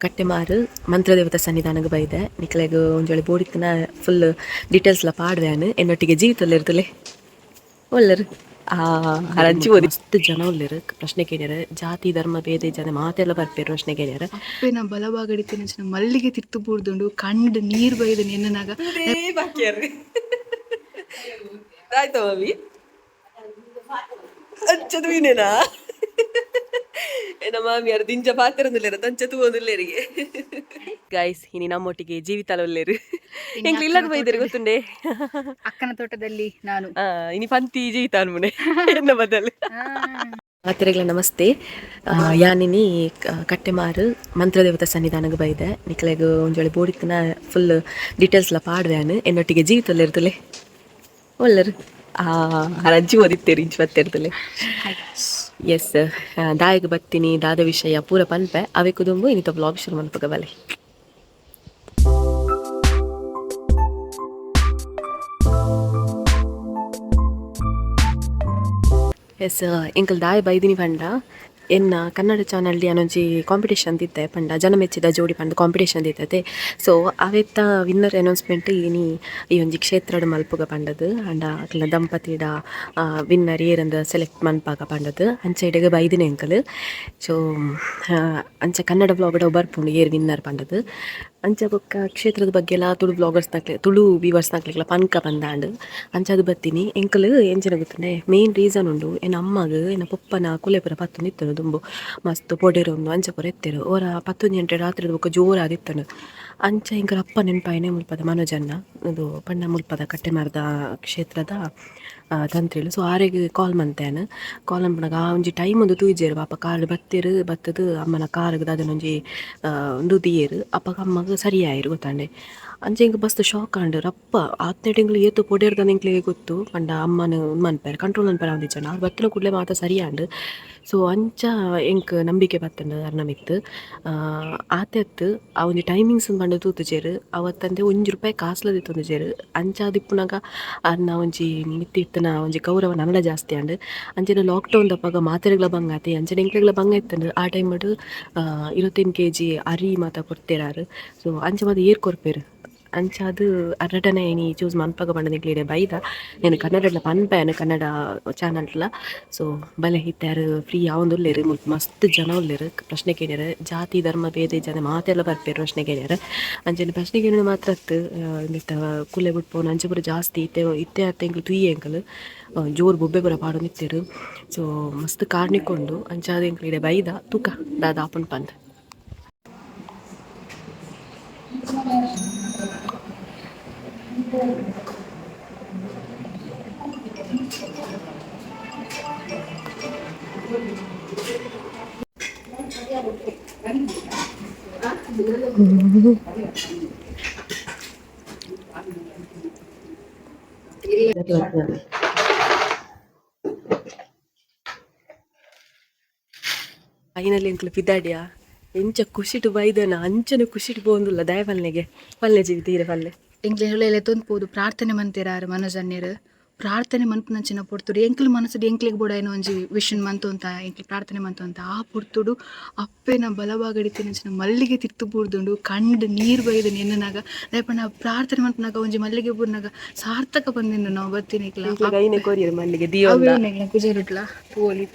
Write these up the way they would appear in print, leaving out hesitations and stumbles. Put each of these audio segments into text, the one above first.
ಕಟ್ಟೆಮಾರು ಮಂತ್ರದೇವತಾ ಸನ್ನಿಧಾನಗ್ ಬೈದೆ. ನಿಕ್ಲೆಗ್ ಒಂಜೊಳೆ ಬೋಡಿತ್ತಿನ full details ಲ ಪಾಡ್ವೆ ಎನ್ನೊಟ್ಟಿಗೆ ಜೀವಿತ ಉಲ್ಲೆರ್. ಒಲ್ಲೆರ್ ಆ ಅರಂಚಿ ಮಸ್ತ್ ಜನ ಉಲ್ಲೆರ್. ಪ್ರಶ್ನೆ ಕೇನ್ಯೆರ್, ಜಾತಿ ಧರ್ಮ ಭೇದ ಜನ ಮಾತೆರ್ಲ ಬರ್ಪೆರ್ ಪ್ರಶ್ನೆ ಕೇನ್ಯೆರ್. ಅಪ್ಪೆನ ಬಲಭಾಗಡಿತ್ತಿನಂಚಿನ ಮಲ್ಲಿಗೆ ತಿರ್ತು ಬೂರ್ದುಂಡು, ಕಣ್ಡ್ ನೀರ್ ಬೈದು ಎನ್ನುನಗ. ಆಯ್ತಾ ಮಮ್ಮಿ? ಅಂಚ ತೂಯಿನೇನಾ? ಎನ್ನ ಮಾಮಿಯಾರು ದಿಂಜ ಪಾತೆರೊಂದುಲ್ಲೆರ್, ತಂಚ ತೂವೊಂದುಲ್ಲೆರಿಗೆ. ಗೈಸ್, ಇನಿ ನಮ್ಮೊಟ್ಟಿಗೆ ಜೀವಿತಾಲ ಉಲ್ಲೆರ್. ಎಂಕ್ಲು ಇಲ್ಲಗ್ ಬೈದೆರ್, ಗೊತ್ತುಂಡೆ? ಅಕ್ಕನ ತೋಟದಲ್ಲಿ ನಾನು. ಆ, ಇನಿ ಪಂತಿ ಜೀವಿತ ಅನ್ಮುನೆ ಎನ್ನ ಬದಲು. ಮಾತೆರೆಗ್ಲ ನಮಸ್ತೆ. ಯಾನಿನಿ ಕಟ್ಟೆಮಾರು ಮಂತ್ರದೇವತಾ ಸನ್ನಿಧಾನಗ್ ಬೈದೆ. ನಿಕ್ಲೆಗ್ ಒಂಜೊಳೆ ಬೋಡಿತ್ತಿನ ಫುಲ್ ಡೀಟೇಲ್ಸ್ ಲ ಪಾಡ್ವೆ ಎನ್ನೊಟ್ಟಿಗೆ ಜೀವಿತ ಉಲ್ಲೆರ್. ಒಲ್ಲೆರ್ ಆ ಅರಂಚಿ ಓದಿತ್ತೇರು, ಇಂಚ್ ಬತ್ತೆರ್ತಲೆ. ಎಸ್, ದಾಯಗ್ ಬತ್ತೀನಿ, ದಾದ ವಿಷಯ ಪೂರ ಪನ್ಪೆ. ಅವೆ ಕುದುಂಬು ಇನ್ನಿತ ಬ್ಲಾಗ್ ಶುರು ಮನ್ಪುಗ ಬಲೆ. ಎಸ್, ಎಂಕಲ್ ದಾಯ ಬೈದಿನಿ ಪಂಡ, ಎನ್ನ ಕನ್ನಡ ಚಾನಲ್ ಯಾನೊಂಜಿ ಕಾಂಪಿಟೇಷನ್ ದಿತ್ತೆ ಪಂಡ, ಜನ ಮೆಚ್ಚಿದ ಜೋಡಿ ಪಂಡ ಕಾಂಪಿಟೇಷನ್ ದಿತ್ತತೆ. ಸೊ ಅವೆತ್ತ ವಿನ್ನರ್ ಅನೌನ್ಸ್ಮೆಂಟ್ ಇನಿ ಈ ಒಂಜಿ ಕ್ಷೇತ್ರಡ್ ಮಲ್ಪುಗ ಪಂಡದು, ಅಂಡ ಅಕ್ಲ್ನ ದಂಪತಿಡ ವಿನ್ನರ್ ಏರಂದ ಸೆಲೆಕ್ಟ್ ಮನ್ಪಾಗ ಪಂಡದು. ಅಂಚ ಇಡೆಗ್ ಬೈದಿನ ಎಂಕಲ್. ಸೊ ಅಂಚ ಕನ್ನಡ ವ್ಲಾಗ್ಡ್ ಬರ್ಪುಂಡು ಏರ್ ವಿನ್ನರ್ ಪಂಡದು. ಅಂಚ ಬೊಕ್ಕ ಕ್ಷೇತ್ರದ ಬಗ್ಗೆ ಎಲ್ಲ ತುಳು ಬ್ಲಾಗರ್ಸ್ ನಕ್ಲೆ, ತುಳು ವೀವರ್ಸ್ ನಕ್ಲೆಗ್ಲ ಪನ್ಕ ಪಂದಾಂಡ್. ಅಂಚಾದ್ ಬತ್ತೀನಿ. ಎಂಕಲ್ ಎಂಚಿನ ಗೊತ್ತುಂಡೆ, ಮೇನ್ ರೀಸನ್ ಉಂಡು. ಎನ್ನ ಅಮ್ಮಗ್ ಎನ್ನ ಪೊಪ್ಪನ ಕುಲೆ ಪೂರ ಪತ್ತೊಂದಿತ್ತುಂಡು ದುಂಬು. ಮಸ್ತ್ ಪೊಡೆರೊಂದು ಅಂಚ ಪೂರ ಇತ್ತೆರ್. ಒರ 11 ಗಂಟೆ ರಾತ್ರಿ ಬೊಕ್ಕ ಜೋರಾದಿತ್ತುಂಡು. ಅಂಚ ಎಂಕಲ್ ಅಪ್ಪ ನೆನಪಾಯಿನೆ ಮುಲ್ಪದ ಮನೋಜನ್ನ, ಇದು ಪಂಡ ಮುಲ್ಪದ ಕಟ್ಟೆಮಾರದ ಕ್ಷೇತ್ರದ ತಂತ್ರಿಲು. ಸೊ ಆರೆಗ್ ಕಾಲ್ ಮಂತೇನ್. ಕಾಲ್ ಮನ್ಪುನಗ ಆ ಒಂಜಿ ಟೈಮ್ ಒಂದು ತೂಯಿಜೆರ್. ಪಾಪ ಕಾರ್ ಬತ್ತೆರ್, ಬತ್ತದು ಅಮ್ಮನ ಕಾರ್ಗ್ ದಾದನ ಒಂಜಿ ಉಂದು ದೀಯೆರ್. ಅಪಗ ಅಮ್ಮಗ್ ಸರಿ ಆಯೆರ್, ಗೊತ್ತಾಂಡೆ? ಅಂಚ ಎಂಕ್ ಮಸ್ತ್ ಶಾಕ್ ಆಂಡ್. ರಪ್ಪ ಆತ್ನೆಟ್ ಎಂಕ್ಲು ಏತ್ ಪೊಡೆರ್ದಂದ್ ಎಂಕ್ಲೆಗ್ ಗೊತ್ತು. ಪಂಡ ಅಮ್ಮನ ಉಂದು ಮನ್ಪೆರೆ, ಕಂಟ್ರೋಲ್ ಮನ್ಪೆರೆ ಆವೊಂದಿಜ್ಜಂಡ. ಆರ್ ಬತ್ತಿನ ಕೂಡ್ಲೆ ಮಾತ ಸರಿ ಆಂಡ್. ಸೊ ಅಂಚ ಎಂಕ್ ನಂಬಿಕೆ ಬತ್ತುಂಡು ಅರ್ನ ಮಿತ್ತ್. ಆತೆ ಅತ್ತ್, ಆ ಒಂಜಿ ಟೈಮಿಂಗ್ಸ್ ಪಂಡ ತೂತುಜೆರ್. ಅವತ್ತಂದೆ 1 ರೂಪಾಯಿ ಕಾಸ್ಲ ದೆತ್ತೊಂದುಜೆರ್. ಅಂಚಾದ್ ಇಪ್ಪುನಗ ಅರ್ನ ಒಂಜಿ ಮಿತ್ತ್ ಇತ್ತಿನ ಒಂಜಿ ಗೌರವ ನನಲ ಜಾಸ್ತಿ ಆಂಡ್. ಅಂಚನೆ ಲಾಕ್ಡೌನ್ ದಪಗ ಮಾತೆರೆಗ್ಲ ಬಂಗ ಆತೆ, ಅಂಚನೆ ಎಂಕ್ಲೆಗ್ಲ ಬಂಗ ಇತ್ತುಂಡು. ಆ ಟೈಮ್ 25 ಕೆಜಿ ಅರಿ ಮಾತ ಕೊರ್ತೆರ್ ಆರ್. ಸೊ ಅಂಚ ಮಾತ ಏರ್ ಕೊರ್ಪೆರ್? ಅಂಚಾದ್ ಅರ್ನಟನೆ ಇನಿ ಚೂಸ್ ಮನ್ಪಗ ಪಂಡ ಎಂಕ್ಲು ಬೈದ. ಯಾನ್ ಕನ್ನಡಡ್ಲ ಪನ್ಪೆ ಕನ್ನಡ ಚಾನಲ್ಡ್ಲ. ಸೊ ಬಲೆ, ಇತ್ತೆ ಆರ್ ಫ್ರೀ ಆವೊಂದುಲ್ಲೆರ್. ಮುಲ್ಪ ಮಸ್ತ್ ಜನ ಉಲ್ಲೆರ್. ಪ್ರಶ್ನೆ ಕೇನ್ಯೆರ್, ಜಾತಿ ಧರ್ಮ ಭೇದ ಜನ ಮಾತೆರ್ಲ ಬರ್ಪೆರ್ ಪ್ರಶ್ನೆ ಕೇನ್ಯೆರ್. ಅಂಚನೆ ಪ್ರಶ್ನೆ ಕೇನುನ ಮಾತ್ರ ಅತ್ತ್, ಇಂದೆತ ಕುಲೆ ಬುಡ್ಪುನ ಅಂಚ ಪೂರ ಜಾಸ್ತಿ. ಇತ್ತೆ ಇತ್ತೆ ಅತ್ತೆ ಎಂಕುಲು ತೂಯೆ, ಎಂಕುಲು ಜೋರು ಬೊಬ್ಬೆ ಪೂರ ಪಾಡೊಂದಿತ್ತೆರ್. ಸೊ ಮಸ್ತ್ ಕಾರ್ಣಿಕ ಉಂಡು. ಅಂಚಾದ್ ಎಂಕ್ಲು ಇಡೆ ಬೈದ. ತೂಕ ದಾದ ಆಪುಂಡು ಪಂದ್. ಫೈನಲಿ ಎಂಕ್ಲು ಪಿದಾಡ್ಯ. ಎಂಚ ಖುಷಿಟ್ ಬೈದನ ಅಂಚನೆ ಖುಷಿಟ್ ಪೋವೊಂದುಲ್ಲ. ದಾಯ ಪಲ್ನೆಗೆ ಪಲ್ಲೆ ಜೀವಿತ ಈರೆ ಪಲ್ಲೆ. ಎಂಕ್ಲೆ ತೊಂದ್ಪೋದು ಪ್ರಾರ್ಥನೆ ಮಂತೇರಾರು ಮನೋಜನ್ಯರು. ಪ್ರಾರ್ಥನೆ ಮನ್ಪುನಂಚಿನ ಪೊರ್ತುಡು ಎಂಕ್ಲು ಮನಸ್ಸುಡು ಎಂಕ್ಲೆಗ್ ಬೋಡಾಯಿನ ಒಂಜಿ ವಿಷನ್ ಮಂತೊಂತ, ಎಂಕ್ಲು ಪ್ರಾರ್ಥನೆ ಮಂತೊಂತ, ಆ ಪೊರ್ತುಡು ಅಪ್ಪೆನ ಬಲಭಾಗಡಿತ್ತಿನಂಚಿನ ಮಲ್ಲಿಗೆ ತಿರ್ತು ಬೂರ್ದುಂಡು, ಕಣ್ಡ್ ನೀರ್ ಬೈದು ಎನ್ನುನಗ. ದಾಯೆ ಪಂಡ ಪ್ರಾರ್ಥನೆ ಮನ್ಪುನಗ ಒಂಜಿ ಮಲ್ಲಿಗೆ ಬೂರ್ನಗ ಸಾರ್ಥಕ ಪಂದಿನ ನಾವು ಬತ್ತಿನಿಕ್ಲ. ಎಂಕ್ಲೆಗ್ ಐನೆ ಕೊರಿಯರ್ ಮಲ್ಲಿಗೆ ದಿಯೊಂದ. ಕುಜರುಟ್ಲ ತೂವೊಲಿ.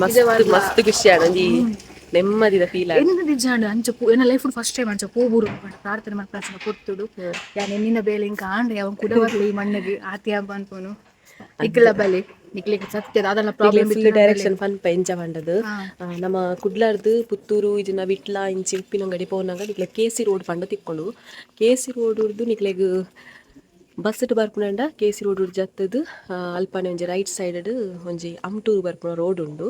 ಮಸ್ತ್ ಮಸ್ತ್ ಖುಷಿ ಆಂಡ್, ಒಂಜಿ ನೆಮ್ಮದಿದ ಫೀಲ್ ಆಂಡ್. ಎನ್ನ ನಿಜಾಂಡ್ ಅಂಚ ಪೂ ಎನ್ನ ಲೈಫ್ ಫಸ್ಟ್ ಟೈಮ್ ಅಂಚ ಪೂ ಬೂರು ಪಂಡ ಪ್ರಾರ್ಥನೆ ಮನ್ಪುನಂಚಿನ ಪೊರ್ತುಡು. ಯಾನ್ ಎನ್ನಿನ ಬೇಲೆ ಇಂಕ ಆಂಡ ಯಾವನ್ ಕುಡ ಬರ್ಲಿ ಈ ಮಣ್ಣಗ್ ಆತಿಯ ಪನ್ಪುನು. ನಿಕ್ಲ ಬಲೆ, ನಿಕ್ಲೆಗ್ ಸತ್ಯ ದಾದಲ ಪ್ರಾಬ್ಲಮ್. ಫುಲ್ ಡೈರೆಕ್ಷನ್ ಪನ್ಪ ಎಂಚ ಪಂಡದು. ನಮ್ಮ ಕುಡ್ಲರ್ದು ಪುತ್ತೂರು ಇಜಿನ ವಿಟ್ಲ ಇಂಚಿ ಉಪ್ಪಿನಂಗಡಿ ಪೋನಾಗ ನಿಕ್ಲೆ ಕೆ ಸಿ ರೋಡ್ ಪಂಡ ತಿಕ್ಕೊಂಡು. ಕೆ ಸಿ ರೋಡ್ ಉರ್ದು ನಿಕ್ಲೆಗ್ ಬಸ್ ಬರ್ಪುನಂಡ ಕೆ ಸಿ ರೋಡ್ ಜತ್ತದು ಅಲ್ಪನೆ ಒಂಜಿ ರೈಟ್ ಸೈಡ್ ಒಂಜಿ ಅಮ್ಟೂರು ಬರ್ಪುನ ರೋಡ್ ಉಂಡು.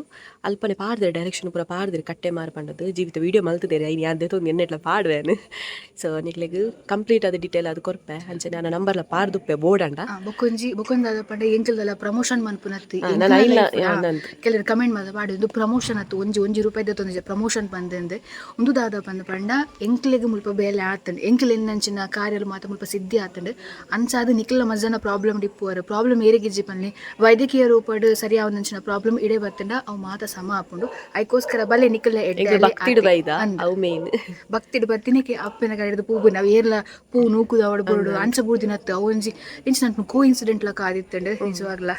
ಅಲ್ಪನೆ ಪಾಡ್ದೆರ್, ಡೈರೆಕ್ಷನ್ ಪೂರ ಪಾಡ್ದೆರ್. ಕಟ್ಟೆ ಮಾರು ಪಂಡದು ಜೀವಿತ ವಿಡಿಯೋ ಮಲ್ತುದೆರ್. ಐನ್ ಯಾನ್ ದೆತೊಂದು ಎನ್ನೆಟ್ಲ ಪಾಡ್ವೇನ್. ಸೊ ನಿಕ್ಲೆಗ್ ಕಂಪ್ಲೀಟ್ ಆದ್ ಡೀಟೇಲ್ ಅದು ಕೊರ್ಪೆ. ಅಂಚನೆ ಆನ ನಂಬರ್ಲ ಪಾಡ್ದುಪ್ಪೆ ಬೋಡಂಡ. ಬೊಕೊಂಜಿ ಬೊಕೊಂದು ದಾದ ಪಂಡ, ಎಂಕಲ್ದಲ್ಲ ಪ್ರಮೋಷನ್ ಮನ್ಪುನತ್ತಿ. ನಾನು ಐಲ ನಂದು. ಕೆಲವರು ಕಮೆಂಟ್ ಮಾತ ಪಾಡಿ, ಉಂದು ಪ್ರಮೋಷನ್ ಅತ್ತು, ಒಂಜಿ ಒಂಜಿ ರೂಪಾಯಿ ದೆತ್ತೊಂದಿಜೆ ಪ್ರಮೋಷನ್ ಪಂದೆಂದೆ. ಉಂದು ದಾದ ಪಂದ್ ಪಂಡ, ಎಂಕ್ಲೆಗ್ ಮುಲ್ಪ ಬೇಲೆ ಆತುಂಡು, ಎಂಕ್ಲೆ ಎನ್ನಂಚಿನ ಕಾರ್ಯಲು ಮಾತ ಮುಲ್ಪ ಸಿದ್ಧಿ ಆತುಂಡು. ಅಂಚ ಅಂಚಾದ್ ನಿಕ್ಲ ಮಸ್ತ್ ಪ್ರಾಬ್ಲಮ್ ಇಪ್ಪುವರು ಪ್ರಾಬ್ಲಮ್ ಏರಿಗಿಜ್ಜಿ ಪನ್ಲೆ ವೈದ್ಯಕೀಯ ರೂಪಡ್ ಸರಿ ಆವೊಂದಂಚಿನ ಪ್ರಾಬ್ಲಮ್ ಇಡೆ ಬತ್ತಂಡ ಅವು ಮಾತ ಸಮ ಆಪುಂಡು. ಐಕೋಸ್ಕರ ಬಲೆ ನಿಕ್ಲ ಎಡ್ಡೆ ಎಂಕ್ಲು ಭಕ್ತಿಡ್ ಬೈದ. ಅಂದ್. ಅವು ಮೇನ್. ಭಕ್ತಿಡ್ ಬತ್ತಿನಕ್ಕೆ ಅಪ್ಪೆನ ಕಡೆಡ್ದ್ ಪೂ ಅವು ಏರ್ಲ ಪೂ ನೂಕುದು ಅವಡ್ ಬೋಡು ಅಂಚ ಬೂರ್ದಿನತ್ತು. ಅವು ಒಂಜಿ ಇಂಚಿನ ಕೋ ಇನ್ಸಿಡೆಂಟ್ ಲಕ ಆದಿತ್ತಂಡ್. ನಿಜವಾಗ್ಲ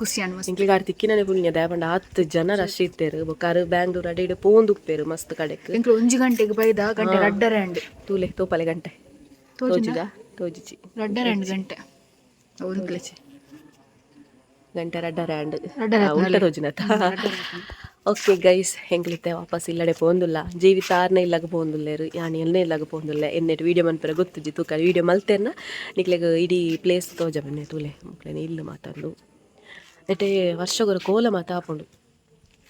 ಖುಷಿ ಆಂಡ್ ಮಸ್ತ್. ಎಂಕ್ಲಿಗ್ ಆಡ್ ತಿಕ್ಕಿನನೆ ಪುಣ್ಯ, ದಾಯೆ ಪಂಡ ಆತ್ ಜನ ರಶ್ ಇತ್ತೆರ್. ಬೊಕ್ಕ ಅರ್ ಬ್ಯಾಂಗ್ಳೂರ್ ಅಡೆ ಇಡೆ ಪೋಂದು ಉಪ್ಪೆರ್ ಮಸ್ತ್ ಕಡೆಕ್. ಎಂಕ್ಲು 1 ಗಂಟೆಗೆ ಬೈದ, ಗಂಟೆ 2:30 ಆಂಡ್. ತೂಲೆ, ತೋಪಲೆ ಗಂಟೆ. ತೋಜುಂಡ? ತೋಜುಜಾ? ತೋಜಿಜಿ. 2:30 ಆಂಡ್ ಗಂಟೆ ಒಂದು. ಗಂಟೆ 2:30 ಆಂಡ್. 2:30. ಉಲ್ಟ ತೋಜುನತ. ಓಕೆ ಗೈಸ್, ಎಂಕ್ಲಿತ್ತೆ ವಾಪಸ್ ಇಲ್ಲಡೆ ಪೋಂದುಲ್ಲ. ಜೀವಿತ ಆರ್ನ ಇಲ್ಲಗ ಪೋಂದುಲ್ಲೇರು, ಯಾನ್ ಎಲ್ಲೇ ಇಲ್ಲಗ ಪೋಂದುಲ್ಲೆ. ಎನ್ನೆಟ್ ವೀಡಿಯೋ ಮನ್ಪೆರೆ ಗೊತ್ತುಜಿ. ತೂಕ, ವೀಡಿಯೋ ಮಲ್ತೇರ್ನ ನಿಕ್ಲೆಗ್ ಇಡೀ ಪ್ಲೇಸ್ ತೋಜ ಬನ್ನೆ. ತೂಲೆ, ಮುಕ್ಲೆನ ಇಲ್ಲು ಮಾತಂದು. ನೆಟೆ ವರ್ಷಗೊರ ಕೋಲ ಮಾತ ಆಪುಂಡು.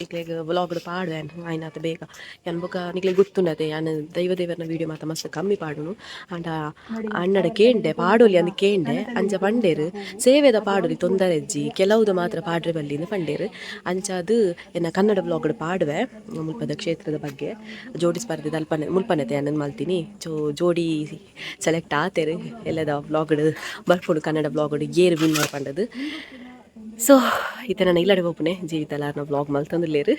ನಿಕ್ಲೆಗ್ ವ್ಲಾಗ್ಡ್ ಪಾಡುವೆ ಆಯ್ನಾತ ಬೇಗ ಯಾನ್. ಬೊಕ ನಿಕ್ಲೆಗ್ ಗೊತ್ತುಂಡತೆ, ಯಾನ್ ದೈವ ದೇವರ್ನ ವೀಡಿಯೋ ಮಾತ ಮಸ್ತ್ ಕಮ್ಮಿ ಪಾಡುನು. ಆಂಡ ಅಣ್ಣಡ ಕೇಂಡೆ, ಪಾಡೊಲಿ ಅಂದ್ ಕೇಂಡೆ. ಅಂಚ ಪಂಡೇರು, ಸೇವೆದ ಪಾಡೊಲಿ, ತೊಂದರೆ ಇಜ್ಜಿ, ಕೆಲವುದ ಮಾತ್ರ ಪಾಡ್ರೆ ಬಲ್ಲಿಂದ್ ಪಂಡೇರು. ಅಂಚಾದ್ ಎನ್ನ ಕನ್ನಡ ವ್ಲಾಗ್ಡ್ ಪಾಡುವೆ ಮುಲ್ಪದ ಕ್ಷೇತ್ರದ ಬಗ್ಗೆ. ಜೋಡಿ ಸ್ಪರ್ಧೆದ ಅಲ್ಪನೆ ಮುಲ್ಪನೆತೆ ಯಾನ್ ಮಲ್ತೀನಿ. ಜೋಡಿ ಸೆಲೆಕ್ಟ್ ಆತೆರ್. ಎಲ್ಲದ ವ್ಲಾಗ್ಡ್ ಬರ್ಪುಂಡು, ಕನ್ನಡ ವ್ಲಾಗ್ಡ್ ಏರ್ ವಿನ್ನರ್ ಪಂಡದು. ಸೊ ಇತ್ತೆ ನನ್ನ ಇಲ್ಲಡೆ ಪೋಪುನೆ. ಜೀವಿತ ಲಾರ್ನ ವ್ಲಾಗ್ ಮಲ್ತೊಂದುಲ್ಲೇರು.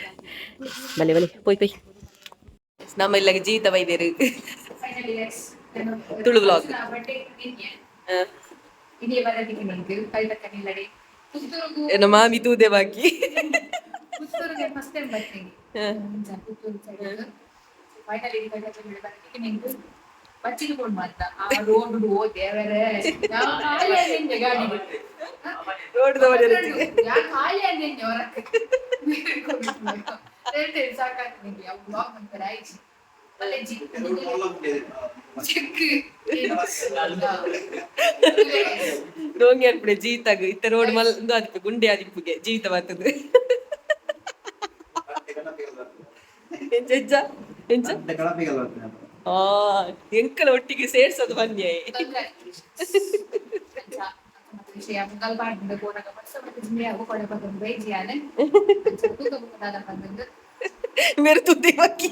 ಬಲೆ ಬಲೆ, ಪೋಯ್ ಪೋಯ್. ನಮ್ಮ ಇಲ್ಲಗೆ ಜೀವಿತ ಬೈದೇರು. ತುಳು ವ್ಲಾಗ್. ಇದೇ ಬರದಿಗೆ ನಿಂಗೆ ಕೈತಕ್ಕ ನಿಲ್ಲಡೆ ಪುತ್ತೂರುಗು. ಎನ್ನ ಮಾಮಿ ತೂದೆ ಬಾಕಿ. ಪುತ್ತೂರುಗೆ ಫಸ್ಟ್ ಟೈಮ್ ಬರ್ತೀನಿ ಪುತ್ತೂರು ಸೈಡ್. ಫೈನಲಿ ಕೈತಕ್ಕ ಬರದಿಗೆ ನಿಂಗೆ ಬಚ್ಚಿಗೆ ಬೋರ್ಡ್ ಮಾತ್ರ. ಆ ರೋಡ್ ಓ ದೇವರೇ, ಖಾಲಿ ಅಂದೆ ಗಾಡಿ. ರೋಡ್. ಯಾ ಖಾಲಿ ಅಂದೆ ಹೊರಕ್ಕೆ ಹೇಳ್ತೇನೆ. ಸಾಕಾಗ್ತದೆ ನಿಂಗೆ. ಅವು ಬ್ಲಾಗ್ ಮಾಡ್ತಾರೆ ಆಯ್ತು. ಅಲ್ಲೇ ಜಿಕ್ ಚಿಕ್ಕ. ರೋಂಗಿ ಅನ್ಪಡೆ ಜೀವಿತಾಗ. ಇತ್ತ ರೋಡ್ ಮಲ್ ಅದಿಪ್ಪು ಗುಂಡೆ ಆದಿಪ್ಪುಗೆ ಜೀವಿತ ಬರ್ತದೆ. ಎಂಚ ಎಂಚ ಎಂಚ? ಆ ಎಂಕಲ ಒಟ್ಟಿಗೆ ಸೇರ್ಸೋದು ಬನ್ನಿ. ವಿಷಯ ಮುಂಗಲ್ಪಾಡಿಂದ ಪೋನಗ ವರ್ಷ ಮತ್ತೆ ಜಿಂಬೆ ಕೊಡೆ ಬಂದು ಬೈಜಿಯಾನೆ ತೂಕ ಬುಕ್ಕದಾದ ಬಂದು. ಮೇರೆ ತುದ್ದಿ ಬಾಕಿ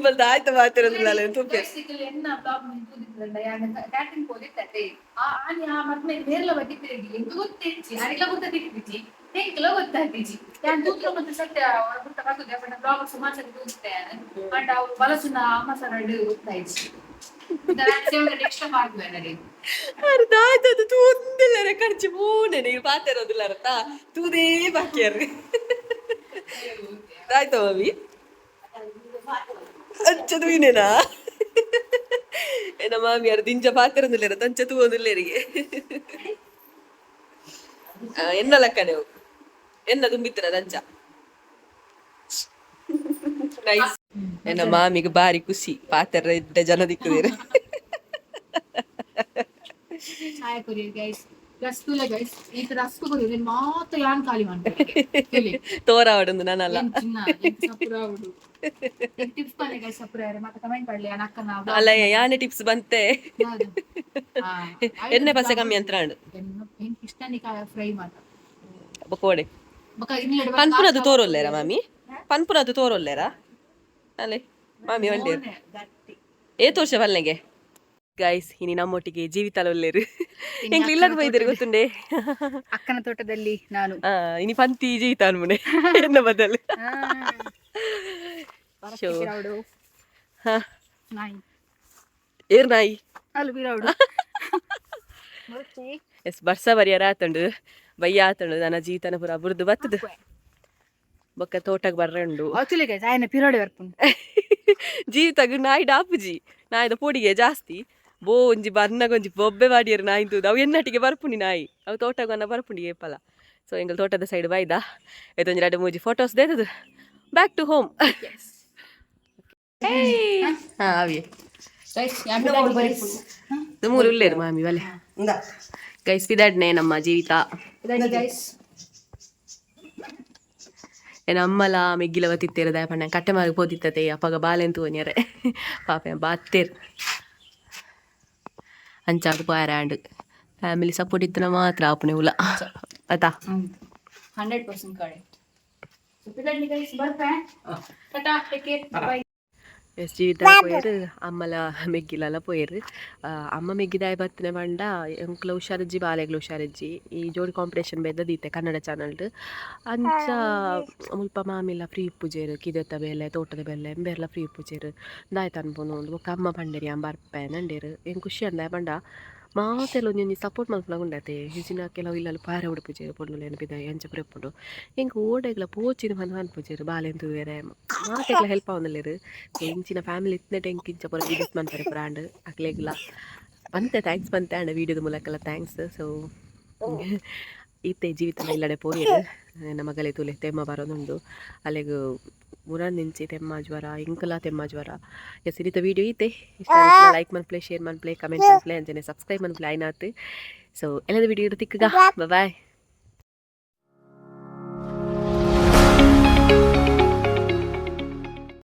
ಬಲ್ದ ಆಯ್ತು ಮಾತಿರೋದಿಲ್ಲ ತುಪ್ಪೆ. ಬೇಸಿಕಲಿ ಎನ್ನ ಬ್ಲಾಗ್ ತೂದಿತ್ತಲ್ಲ, ಯಾನ್ ಕ್ಯಾಟ್ರಿಂಗ್ ಪೋದಿತ್ತತೆ. ಆ ಆನಿ ಆ ಮದ್ಮೆ ಮೇರ್ಲ ಬಗ್ಗೆ ತಿರುಗಿ ಎಂಕ್ ಗೊತ್ತಿಜ್ಜಿ, ಅರಿಗ್ಲ ಗೊತ್ತಿಜ್ಜಿ, ಎಂಕ್ಲ ಗೊತ್ತಾತಿಜಿ. ಯಾನ್ ತೂತ್ರ ಮತ್ತೆ ಸತ್ಯ ಗುರ್ತ ಬರ್ತದೆ. ಬಟ್ ಬ್ಲಾಗ್ ಸುಮಾರು ಸತಿ ತೂದಿತ್ತೆ ಯಾನ್. ಬಟ್ ಅವು ಬಲಸುನ ಅಮ್ಮ ಸರಡು ಗೊತ್ತಾಯ್ಜಿ. ನೆಕ್ಸ್ಟ್ ಮಾಡ್ವೆ ನನಗೆ. ಅರ್ಧ ಆಯ್ತು. ಅದು ತೂಂದಿಲ್ಲರೆ ಖರ್ಚು ಪೂನೆ ನೀವು ಪಾತಿರೋದಿಲ್ಲ ಅರ್ಥ ತೂದೇ ಬಾಕಿಯಾರು. ಆಯ್ತಾ ಮಮ್ಮಿ? ಅಂಚ ತೂಯಿನೇನಾ? ಎನ್ನ ಮಾಮಿಯಾರು ದಿಂಜ ಪಾತಿರೋದಿಲ್ಲ, ತಂಚ ತೂವೊಂದಿಲ್ಲೇರಿಗೆ. ಎನ್ನ ಲೆಕ್ಕನೆ ಎನ್ನ ತುಂಬಿತ್ತಿನ ತಂಚ ನೈಸ್. ಎನ್ನ ಮಾಮಿಗೆ ಬಾರಿ ಖುಷಿ, ಪಾತೆರ ಇದ್ದ ಜನ ದಿಕ್ಕುದಿರು. ಛಾಯಾ ಕೊರಿಯರ್ ಗೈಸ್, ರಸ್ಕ್ ತುಲೆ ಗೈಸ್. ಈ ರಸ್ಕ್ ಕೊರಿಯರ್ ಮಾತ್ರ ಯಾನ್ ಖಾಲಿ ಮಾಡ್ತಾರೆ. ತೋರಾವಡೊಂದು ನಾನಲ್ಲ. ಚಿನ್ನ ಸಪುರ ಟಿಪ್ಸ್ ಪನ್ಲೆ ಗೈಸ್. ಸಪುರ ಮತ್ತೆ ಕಮೆಂಟ್ ಪಡ್ಲಿ ಯಾನ್ ಅಕ್ಕನ. ಅಲ್ಲ, ಯಾನೆ ಟಿಪ್ಸ್ ಬಂತೆ. ಎಣ್ಣೆ ಪಸೆ ಕಮ್ಮಿ ಅಂತ ಉಂಡು. ಇಷ್ಟನಿಕಾಯ ಫ್ರೈ ಮಾತ್ರ. ಬೊಕೋಡೆ. ಬೊಕ ಇನ್ನೆರಡು. ಪನ್ಪುನದು ತೋರೊಲ್ಲೇರಾ ಮಾಮಿ? ಪನ್ಪುನದು ತೋರೊಲ್ಲೇರಾ? ಅಲ್ಲೇ ಮಾಮಿ ಒಳ್ಳೆ ಏ ತೋರ್ಷ ಬಲ್ನೆಗೆ ಗೈಸ್. ಇನಿ ನಮ್ಮೊಟ್ಟಿಗೆ ಜೀವಿತಾಲ ಒಲ್ಲೇರು. ಎಂಕ್ಲು ಇಲ್ಲಗ ಬೈದೇರು ಗೊತ್ತುಂಡೆ. ಅಕ್ಕನ ತೋಟದಲ್ಲಿ ನಾನು. ಆ, ಇನಿ ಪಂತಿ ಜೀವಿತ ಅನ್ಮುನೆ ಎನ್ನ ಬದಲು. ಶೋ. ಹಾ. ನಾಯಿ. ಏರ್ ನಾಯಿ? ಅಲ್ಲ ಬಿರಾవుಡು. ಎಸ್, ಬರ್ಸ ಬರಿಯರ ಆತಂಡು, ಬಯ್ಯ ಆತಂಡು. ನನ್ನ ಜೀವಿತನ ಪೂರ ಬುರ್ದು ಬತ್ತದು. ಬೊಕ್ಕ ತೋಟಕ್ಕೆ ಬರ್ರೆ ಉಂಡು. ಆಕ್ಚುಲಿ ಗೈಸ್, ಆಯನ ಪಿರೋಡೆ ಬರ್ಪುಂಡು. ಜೀವಿತಗ್ ನಾಯಿ ಡಾಪುಜಿ, ನಾಯಿದ ಪೊಡಿಗೆ ಜಾಸ್ತಿ. ಬೋ ಒಂಜಿ ಬನ್ನಗ ಒಂಜಿ ಬೊಬ್ಬೆ ಬಾಡಿಯರು ನಾಯಿ ತೂದು. ಅವು ಎನ್ನಟಿಗೆ ಬರ್ಪುಂಡಿ ನಾಯಿ. ಅವು ತೋಟಗನ್ನ ಬರ್ಪುಂಡಿ ಏಪಲ. ಸೊ ಎಂಕಲ್ ತೋಟದ ಸೈಡ್ ಬೈದ ಏತೊಂಜಿ ರಡ್ಡ್ ಮೂಜಿ ಫೋಟೋಸ್ ದೇತದು, back to home. ಹಾ, ಅವಿ ಗೈಸ್, ಯಾನ್ ಮೂರು ಉಲ್ಲೇರು ಮಾಮಿ. ಬಲೆ ಗೈಸ್, ಪಿದಾಡ್ನೆ ನಮ್ಮ ಜೀವಿತ. ಗೈಸ್. ಏನ ಅಮ್ಮಲ ಮೆಗ್ಗಿಲವ ತಿತ್ತೇರು. ದಾಯ ಪಂಡ ಕಟ್ಟೆ ಮಾರ್ಗ ಪೋದಿತ್ತತೆ. ಅಪ್ಪಗ ಬಾಲೆಂತು ಒನ್ಯರೆ ಪಾಪ ಬಾತ್ತೇರು. ಅಂಚಾದ್ ಪೋಯರ and family support ಇತ್ತನ ಮಾತ್ರ ಆಪುನೆ ಉಲ ಆತಾ. 100% ಕರೆಕ್ಟ್. ಪಿದಾಡ್ನಿ ಗೈಸ್, ಬರ್ಪೆ. Tata, take care, by. Yes Jeevitha ಪೋಯೆರ್, ಅಮ್ಮಲ ಮೆಗ್ಗಿಲಲ ಪೋಯೆರ್. ಅಮ್ಮ ಮೆಗ್ಗಿದಾಯ ಬತ್ತಿನ ಪಂಡ ಎಂಕ್ಲ ಹುಷಾರಿಜ್ಜಿ, ಬಾಲೆಗ್ಲ ಹುಷಾರಿಜ್ಜಿ. ಈ ಜೋಡಿ ಕಾಂಪಿಟೇಷನ್ ಬೆದ್ದ ದೀತೆ ಕನ್ನಡ ಚಾನಲ್ಡ್. ಅಂಚ ಮುಲ್ಪ ಮಾಮಿಲ ಫ್ರೀ ಇಪ್ಪುಜೆರ್, ಕಿದೆತ ಬೇಲೆ ತೋಟದ ಬೇಲೆ ಎಂಬೆರ್ಲ ಫ್ರೀ ಇಪ್ಪುಜೆರ್. ದಾಯೆ ಅನ್ಪುನು ಬೊಕ್ಕ ಅಮ್ಮ ಪಂಡೆರ್ ಯಾನ್ ಬರ್ಪೆ ನಂಡೆರ್. ಎಂಕ್ ಖುಷಿ ಅಂದ ಪಂಡ ಮಾತೆಲ್ಲ ಒಂಜೊಂಜಿ ಸಪೋರ್ಟ್ ಮಲ್ಪುನಗ ಉಂಡತೆ. ಹೆಚ್ಚಿನ ಕೆಲವು ಇಲ್ಲಲ್ ಪಾರೆ ಉಡುಪುಜೆರ್ ಪೊಣ್ಣುಲೆನ ಪಿದಾಯಿ ಅಂಚ ಪೂರ ಇಪ್ಪುಂಡು. ಎಂಕ್ ಓಡೆಗ್ಲ ಪೋಚಿನ ಪಂದ್ ಪನ್ಪುಜೆರ್, ಬಾಲೆನ್ ತೂವೆರೆ ಮಾತೆಗ್ಲ ಹೆಲ್ಪ್ ಆವೊಂದುಲ್ಲೆರ್. ಸೊ ಇಂಚಿನ ಫ್ಯಾಮಿಲಿ ಇತ್ತ್ನೆಟ್ ಎಂಕ್ ಇಂಚ ಪೂರ ವೀಡಿಯೋಸ್ ಮನ್ಪೆರೆ ಪೂರ ಆಂಡ್. ಅಕ್ಲೆಗ್ಲ ಪಂತೆ thanks ಪಂತೆ ಆಂಡ ವೀಡಿಯೋದ ಮೂಲಕಲ thanks. So ಇತ್ತೆ ಜೀವಿತ ಇಲ್ಲಡೆ ಪೋಯೆರ್. ಎನ್ನ ಮಗಲೆ ತೂಲೆ, ತೆಮ್ಮ ಬರೋದುಂಡು ಅಲೆಗ್. ಮುರಾನಿಂಚಿ ತೆಮ್ಮ ಜ್ವರ, ಎಂಕಲ ತೆಮ್ಮ ಜ್ವರ. ಎಸ್, ಇನಿತ ವೀಡಿಯೋ ಈತೆ. ಇಷ್ಟ ಲೈಕ್ ಮನ್ಪುಲೆ, ಶೇರ್ ಮನ್ಪುಲೆ, ಕಮೆಂಟ್ ಮನ್ಪುಲೆ, ಅಂಚನೆ ಸಬ್ಸ್ಕ್ರೈಬ್ ಮನ್ಪುಲೆ ಆಯ್ನಾತ್. ಸೊ ಎಲ್ಲದ ವಿಡಿಯೋ ತಿಕ್ಕುಗ, ಬಾಯ್.